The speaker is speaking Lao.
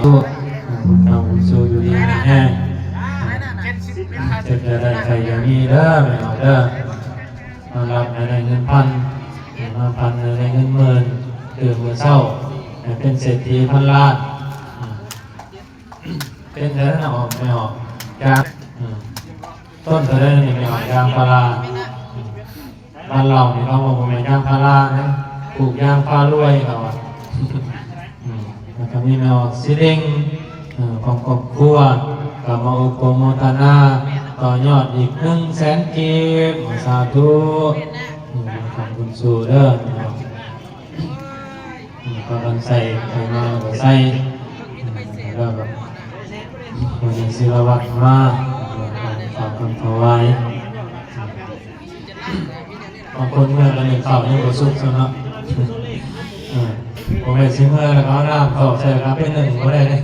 ທຸກ ເອົາສູ່ຢູ່ດີມີແຮງ ເຈັບຢ່າໄດ້ໄຂ້ຢ່າມີເດີແມ່ອອກເດີ ນອນຫຼັບໃຫ້ໄດ້ເງິນພັນ ນອນຝັນໃຫ້ໄດ້ເງິນໝື່ນ ຕື່ນມື້ເຊົ້າໃຫ້ເປັນເສດຖີພັນລ້ານ ເປັນເດີນະອອກແມ່ອອກ ຈາກ ຕົ້ນເທົ່າໃດນີ້ແມ່ອອກ ຢາງພາລາ ບ້ານເຮົານີ້ເຂົາວ່າບໍ່ແມ່ນຢາງພາລານະ ປູກຢາງພາລວຍເຂົາວ່າ ອືມ ແລ້ວກໍມີແມ່ອອກຊິເລັງ ເອີ ຂອງຄອບຄົວ ກໍມາອະນຸໂມທະນາຕໍ່ຍອດອີກໜຶ່ງແສນກີບ ສາທຸ ອືມ ຂອບຄຸນສູ່ເດີ ພາກັນໃສ່ ໃສ່ມາແລ້ວກໍໃສ່ ແລ້ວກໍ ເພິ່ນສິລະວັດມາ ຝາກຄຳຖວາຍ ບາງຄົນເມື່ອກໍໜຶ້ງເຂົ້າຍັງບໍ່ສຸກຊ້ຳເນາະ ເອີ ບໍ່ແມ່ນຊິເມື່ອແລ້ວກໍເອົານ້ຳເຂົ້າໃສ່ກໍເປັນໜຶ້ງບໍ່ໄດ້ເດ້